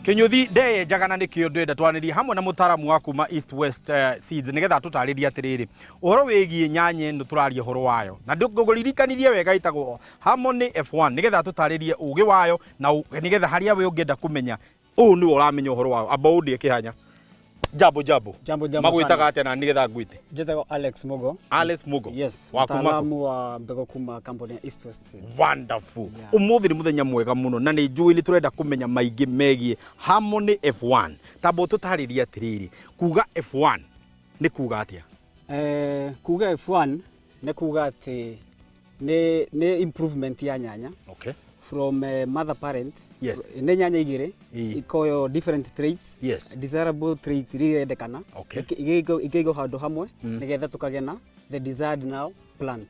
Kĩnyũthi ndeyenjaga na nĩkĩo ndĩrenda twanĩrie hamwe na mũtaaramu wa kuma East West Seeds nĩgetha atũtarĩrie atĩrĩrĩ, ũhoro wĩgiĩ nyanya ĩno tũraria ũhoro wayo, na ngũririkanirie wega ĩtagwo Harmony F1, nĩgetha atũtarĩrie ũgĩ wayo na nĩgetha harĩa we ũngĩenda kũmenya ũũ nĩwe ũramenya ũhoro wayo. Amba ũndĩe kĩhanya. Jambo jambo. Jambo jambo. Magwĩtaga atĩa na nĩgetha ngwĩte? Njĩtagwo Alex Mugo. Alex Mugo. Yes. Wa kuma kũ? Mtaalamu wa mbegũ kuma kampuni ya East West Seed. Wonderful. Yeah. Ũmũthĩ nĩ mũthenya mwega mũno na nĩ njũĩ nĩ tũrenda kũmenya maingĩ megiĩ Harmony F1. Tamba ũtũtarĩrie atĩrĩrĩ, kuga F1 nĩ kuga atĩa? Kuga F1 nĩ kuga atĩ nĩ improvement ya nyanya. From mother parent. Nĩ nyanya igĩrĩ ikoyo different traits. Desirable traits iria irendekana. Ikĩigwo handũ hamwe nĩgetha tũkagĩa na the desired now plant.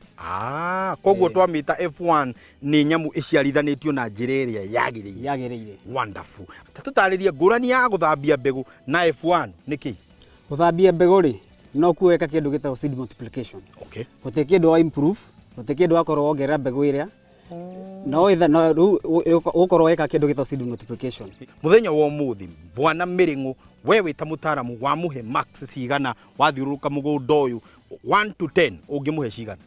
Koguo twamĩta F1 nĩ nyamũ ĩciarithanĩtio na njĩra ĩrĩa yagĩrĩire. Yagĩrĩire. Wonderful. Ta tũtarĩrie ngũrani ya gũthambia mbegũ na F1 nĩ kĩ? Gũthambia mbegũ rĩ, no kuweka kĩndũ gĩtagwo seed multiplication. Gũtirĩ kĩndũ wa improve, gũtirĩ kĩndũ wakorwo wongerera mbegũ ĩrĩa. No ĩtha, no rĩu ũgũkorwo weka kĩndũ gĩtagwo seed multiplication. Mũthenya wa ũmũthĩ, Bwana Mĩrĩng'ũ, we wĩ ta mũtaaramu wamũhe marks cigana wathiũrũrũka mũgũnda ũyũ 1 to 10 ũngĩmũhe cigana?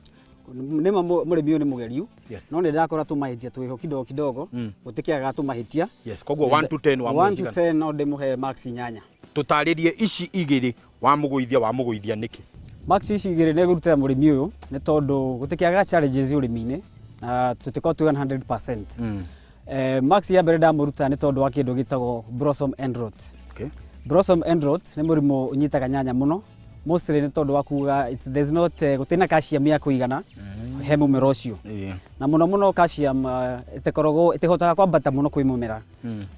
Nĩ ma mũrĩmi ũyũ nĩ mũgeriu. No nĩ ndakora tũmahĩtia twĩho kidogo kidogo. Gũtikĩagaga tũmahĩtia. Yes, koguo 1 to 10 wamũhe 1 to cigana? 10 no ndĩmũhe marks 8. Tũtarĩrie ici igĩrĩ wamũgũithia, wamũgũithia nĩkĩ? Marks ici igĩrĩ nĩ ngũrutĩra mũrĩmi ũyũ nĩ tondũ gũtikĩagaga challenges ũrĩmi-inĩ na tũtikoragwo twĩ 100%. Marks ya mbere ndamũruta nĩ tondũ wa kĩndũ gĩtagwo blossom end rot. Blossom end rot nĩ mũrimũ ũnyitaga nyanya mũno, mostly nĩ tondũ wa kuga there's not, gũtirĩ na calcium ya kũigana he mũmera ũcio. Na mũno mũno calcium ĩtĩkoragwo, ĩtĩhotaga kwambata mũno kwĩ mũmera.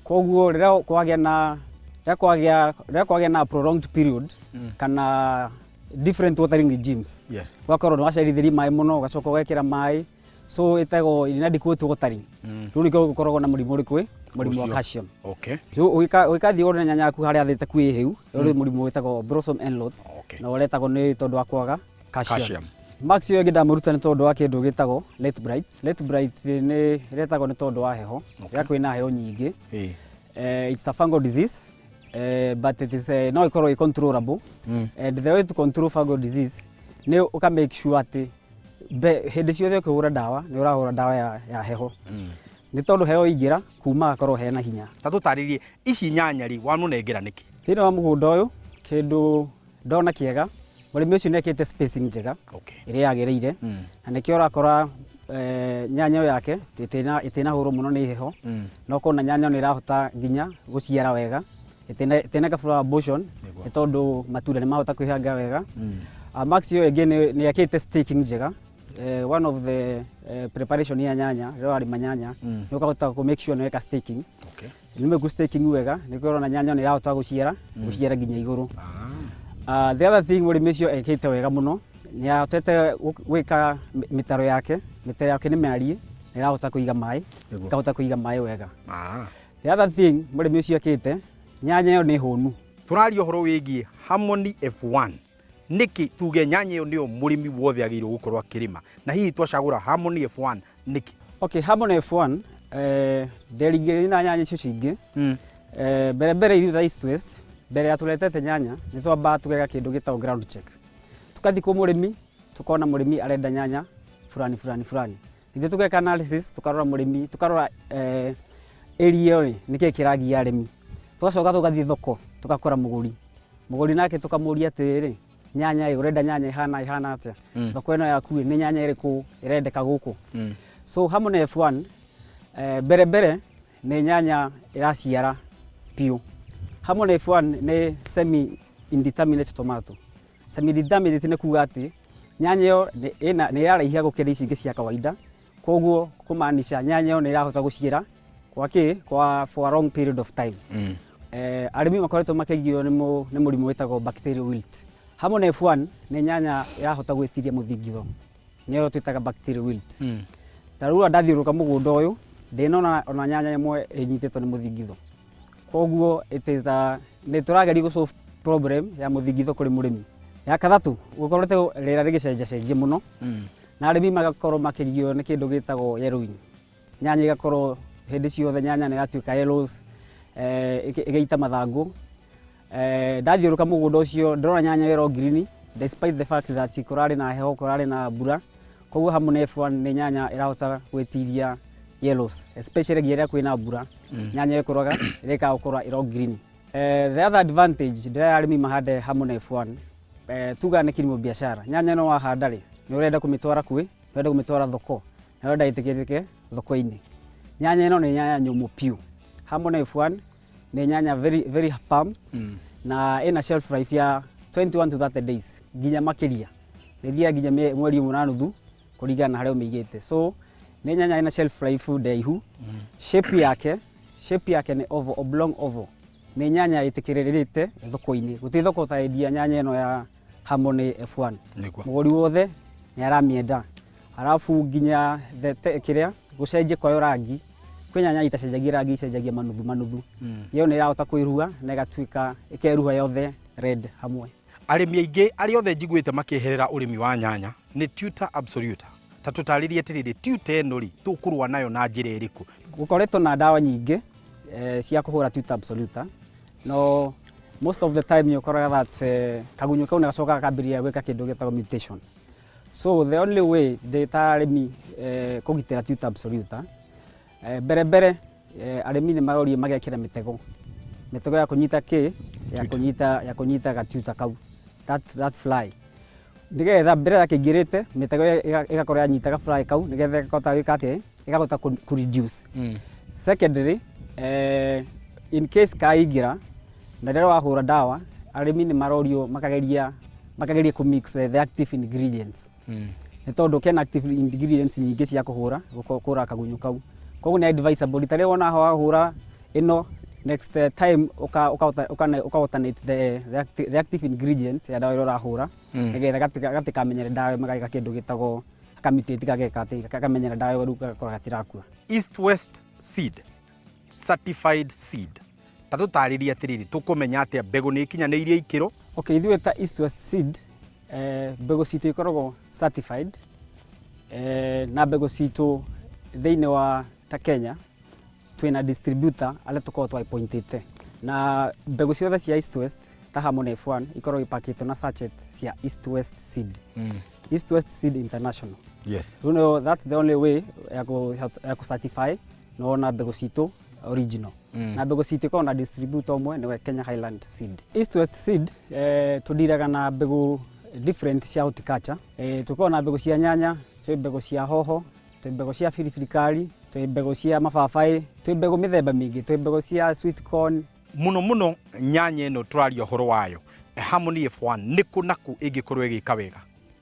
Koguo rĩrĩa kwagĩa na, rĩrĩa kwagĩa, rĩrĩa kwagĩa na prolonged period kana different watering regimes. Ũgakorwo nĩ wacerithĩria maĩ mũno, ũgacoka ũgekĩra maĩ, so ĩtagwo inadequate watering. Rĩu nĩkĩo gũkoragwo na mũrimũ ũrĩkũ ĩ? Mũrimũ wa Ũcio. calcium. Rĩu ũgĩkathiĩ ũrore nyanya yaku harĩa thĩ ta kwĩ hĩu, ũrĩ mũrimũ wĩtagwo blossom end rot. Na ũretagwo nĩ tondũ wa kwaga calcium. Calcium. Marks ĩyo ĩngĩ ndamũruta nĩ tondũ wa kĩndũ gĩtagwo late blight. Late blight nĩ ĩretagwo nĩ tondũ wa heho. Rĩrĩa kwĩna heho nyingĩ. It's a fungal disease, but it is, no ĩkorwo ĩ controllable. And the way to control fungal disease nĩ ũka make sure atĩ hĩndĩ ciothe ũkĩhũra ndawa nĩ ũrahũra ndawa ya heho. Nĩ tondũ heho ĩingĩra kuma gakorwo hena hinya. Ta tũtarĩrie ici nyanya rĩ wamũnengera nĩkĩ? Thĩinĩ wa mũgũnda ũyũ kĩndũ ndona kĩega, mũrĩmi ũcio nĩ ekĩte spacing njega ĩrĩa yagĩrĩire. Na nĩkĩo ũrakora nyanya ĩyo yake ĩtinahũrwo mũno nĩ heho. Na ũkona nyanya nĩ ĩrahota nginya gũciara wega, ĩtĩna flower abortion, nĩ tondũ matunda nĩ mahota kwĩhanga wega. Marks ĩyo ĩngĩ nĩ ekĩte staking njega. One of the preparation ya nyanya, rĩrĩa ũrarĩma nyanya, nĩ ũkahota kũ make sure nĩ weka staking. Nĩ wĩku staking wega, nĩkĩo ũrona nyanya nĩ ĩrahota gũciara nginya igũrũ. The other thing mũrĩmi ũcio ekĩte wega mũno, nĩ ahotete gwĩka mĩtaro yake, mĩtaro yake nĩ mĩariĩ, nĩ ĩrahota kũiga maĩ, ĩkahota kũiga maĩ wega. The other thing mũrĩmi ũcio ekĩte, nyanya ĩyo nĩ hũnu. Tũraria ũhoro wĩgiĩ Harmony F1. Nĩkĩ tuge nyanya ĩyo nĩyo mũrĩmi wothe agĩrĩirwo gũkorwo akĩrĩma? Na hihi twacagũra Harmony F1 nĩkĩ? Okay, Harmony F1, nderigĩrĩria na nyanya icio cingĩ. Mbere mbere ithuĩ ta East West, mbere ya tũretete nyanya, nĩ twambaga tũgeka kĩndũ gĩtagwo ground check. Tũgathiĩ kwĩ mũrĩmi, tũkona mũrĩmi arenda nyanya fulani fulani fulani. Ithuĩ tũgeka analysis, tũkarora mũrĩmi, tũkarora area ĩyo rĩ, nĩkĩĩ kĩragia arĩmi. Tũgacoka tũgathiĩ thoko, tũgakora mũgũri. Mũgũri nake tũkamũria atĩrĩrĩ, nyanya ĩ, ũrenda nyanya ĩhana atĩa? Thoko ĩno yaku ĩ, nĩ nyanya ĩrĩkũ ĩrendeka gũkũ? So Harmony F1, mbere mbere nĩ nyanya ĩraciara biũ. Harmony F1 nĩ semi indeterminate tomato. Semi indeterminate nĩ kuga atĩ nyanya ĩyo nĩ ĩraraihia gũkĩra ici ingĩ cia kawaida, koguo kũmaanisha nyanya ĩyo nĩ ĩrahota gũciara kwa kĩ? Kwa for a long period of time. Arĩmi makoretwo makĩgio nĩ mũrimũ wĩtagwo bacterial wilt. Harmony F1 nĩ nyanya ĩrahota gwĩtiria mũthingitho, nĩyo twĩtaga bacterial wilt. Ta rĩu ndathiũrũrũka mũgũnda ũyũ, ndĩnona ona nyanya ĩmwe ĩnyitĩtwo nĩ mũthingitho. Koguo it is a, nĩ tũrageria gũ solve problem ya mũthingitho kũrĩ mũrĩmi. Ya gatatũ, gũkorete rĩera rĩgĩcenjacenjia mũno. Na arĩmi magakorwo makĩgio nĩ kĩndũ gĩtagwo yellowing. Nyanya igakorwo hĩndĩ ciothe nyanya nĩ ĩratuĩka yellows. Ĩgĩita mathangũ. Ndathiũrũka mũgũnda ũcio, ndĩrona nyanya ĩro green despite the fact that kũrarĩ na heho, kũrarĩ na mbura. Koguo Harmony F1 nĩ nyanya ĩrahota gwĩtiria yellows, especially nginya rĩrĩa kwĩna mbura. Nyanya ĩkũraga, ĩrĩkaga gũkũra ĩro green. The other advantage ndĩrera arĩmi mahande Harmony F1, tuga nĩ kilimo biashara. Nyanya ĩno wahanda rĩ, nĩ ũrenda kũmĩtwara kwĩ, nĩ ũrenda kũmĩtwara thoko, nĩ ũrenda ĩtĩkĩrĩke thoko-inĩ. Nyanya ĩno nĩ nyanya nyũmũ piũ. Harmony F1 nĩ nyanya very, very firm na ĩna shelf life ya 21 to 30 days, nginya makĩria. Nĩ ĩthiaga nginya mweri ũmwe na nuthu kũringana na harĩa ũmĩigĩte. So nĩ nyanya ĩna shelf life ndaihu. Shape yake nĩ oval, oblong oval. Nĩ nyanya ĩtĩkĩrĩrĩte thoko-inĩ. Gũtirĩ thoko ũtarendia nyanya ĩno ya Harmony F1. Mũgũri wothe nĩ aramĩenda. Arabu nginya kĩrĩa gũcenjia kwayo rangi, kwĩ nyanya itacenjagia rangi, icenjagia manuthu manuthu. Ĩyo nĩ ĩrahota kwĩrua na ĩgatuĩka ĩkeruha yothe red hamwe. Arĩmi aingĩ arĩa othe njiguĩte makĩeherera ũrĩmi wa nyanya nĩ Tuta absoluta. Ta tũtarĩrie atĩrĩrĩ, tuta ĩno rĩ, tũkũrũa nayo na njĩra ĩrĩkũ? Gũkoretwo na ndawa nyingĩ cia kũhũra Tuta absoluta, no most of the time nĩ ũkoraga that kagunyũ kau nĩ gacokaga gakambĩrĩria gwĩka kĩndũ gĩtagwo mutation. So the only way ndĩ ta arĩmi kũgitĩra Tuta absoluta, mbere mbere arĩmi nĩ marorio magekĩra mĩtego, mĩtego ya kũnyita kĩ ya kũnyita gatuta kau, that fly, nĩgetha mbere ya kĩingĩrĩte mĩtego ĩgakorwo yanyita ga fly kau, nĩgetha ĩkahota gwĩka atĩa, ĩkahota kũ reduce. Secondly, in case kaingĩra na rĩrĩa wahũra ndawa, arĩmi nĩ marorio makageria kũ mix the active ingredients, nĩ tondũ kena active ingredients nyingĩ cia kũhũra kũra kagunyũ kau. Koguo nĩ advisable rita rĩrĩa wona wahũra ĩno, next time ũka alternate the active ingredient ya ndawa ĩrĩa ũrahũra, nĩgetha gatikamenyere ndawa ĩyo, magagĩka kĩndũ gĩtagwo gakamutate, gageka atĩ gakamenyera ndawa ĩyo, rĩu gagakorwo gatirakua. East West Seed, certified seed, ta tũtarĩrie atĩrĩrĩ, tũkũmenya atĩa mbegũ nĩ ikinyanĩirie ikĩro? Okay, ithuĩ ta East West Seed, mbegũ citũ ikoragwo certified, na mbegũ citũ thĩinĩ wa ta Kenya twĩna distributor arĩa tũkoragwo twa-appointĩte, na mbegũ ciothe cia East West ta Harmony F1 ikoragwo ipakĩtwo na sachet cia East West Seed, East West Seed International. Rĩu no, that's the only way ya kũ certify na wona mbegũ citũ original. Na mbegũ citũ ikoragwo na distributor ũmwe, nĩwe Kenya Highland Seed. East West Seed, tũndiraga na mbegũ different cia horticulture. Tũkoragwo na mbegũ cia nyanya, twĩ mbegũ cia hoho, twĩ mbegũ cia biribiri kari, twĩ mbegũ cia mababaĩ, twĩ mbegũ mĩthemba mĩingĩ, twĩ mbegũ cia sweet corn. Mũno mũno nyanya ĩno tũraria ũhoro wayo, Harmony F1, nĩ kũ na kũ ĩngĩkorwo ĩgĩka wega?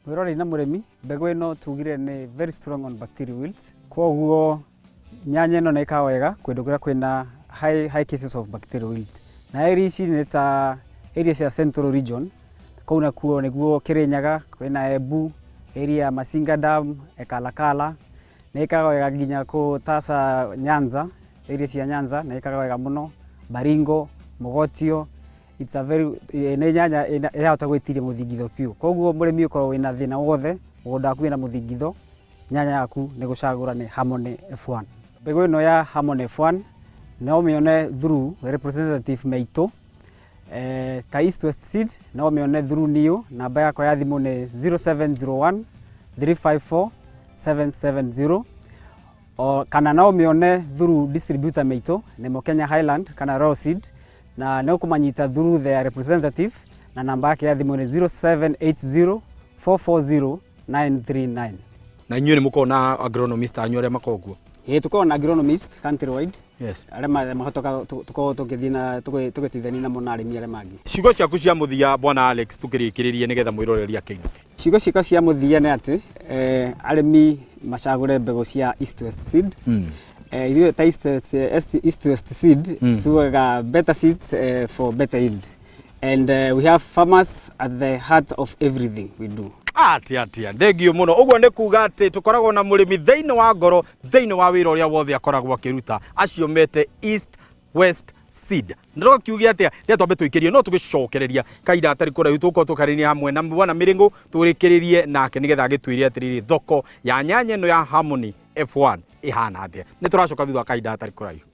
Mwĩroreri na mũrĩmi, mbegũ ĩno tugire nĩ very strong on bacterial wilt. Koguo nyanya ĩno nĩ ĩkaga wega kũndũ kũrĩa kwĩna high cases of bacterial wilt. Na area ici nĩ ta area cia Central Region, kũu nakuo nĩguo Kĩrĩnyaga, kwĩna Embu, area ya Masinga Dam, Ekalakala, nĩ ĩkaga wega nginya kũ tasa Nyanza, area cia Nyanza nĩ ĩkaga wega mũno, Baringo, Mogotio. It's a very nĩ nyanya ĩrahota gwĩtiria mũthingitho biũ. Koguo mũrĩmi ũkorwo wĩna thĩna wothe, mũgũnda waku wĩna mũthingitho, nyanya yaku nĩ gũcagũra nĩ Harmony F1. Mbegũ ĩno ya Harmony F1 no mĩone through representative maitũ ta East West Seed, no mĩone through niũ. Namba yakwa ya thimũ nĩ 0701 354 770, o kana no mĩone through distributor maitũ nĩmo Kenya Highland kana Royal Seed, na nĩ ũkũmanyita through their representative, na namba yake ya thimũ nĩ 0780 440 939. Na inyuĩ nĩ mũkoragwo na agronomist anyu arĩa makoragwo kuo? Ĩĩ, tũkoragwo na agronomist countrywide arĩa mahotoka tũkoragwo tũgĩthiĩ na tũgĩteithania namo na arĩmi arĩa mangĩ. Ciugo ciaku cia mũthia, bwana Alex, tũkĩrĩkĩrĩrie nĩgetha mwĩroreri akĩinũke. Ciugo ciakwa cia mũthia nĩ atĩ arĩmi macagũre mbegũ cia East West Seed. Ithuĩ ta East West Seed tugaga better seeds for better yield, and we have farmers at the heart of everything we do. Atia atia, thengio mũno. Ũguo nĩ kuga atĩ tũkoragwo na mũrĩmi thĩinĩ wa ngoro, thĩinĩ wa wĩra ũrĩa wothe akoragwo akĩruta, acio mete East West Seed. Na tũgakiuge atĩa, rĩrĩa twambe tũikĩrie, no tũgĩcokereria kahinda gatarĩ kũraihu, tũgũkorwo tũkarĩria hamwe na bwana Mĩrĩngũ, tũrĩkĩrĩrie nake nĩgetha agĩtwĩre atĩrĩrĩ, thoko ya nyanya ĩno ya Harmony F1 ĩhana atĩa. Nĩ tũracoka thutha wa kahinda gatarĩ kũraihu.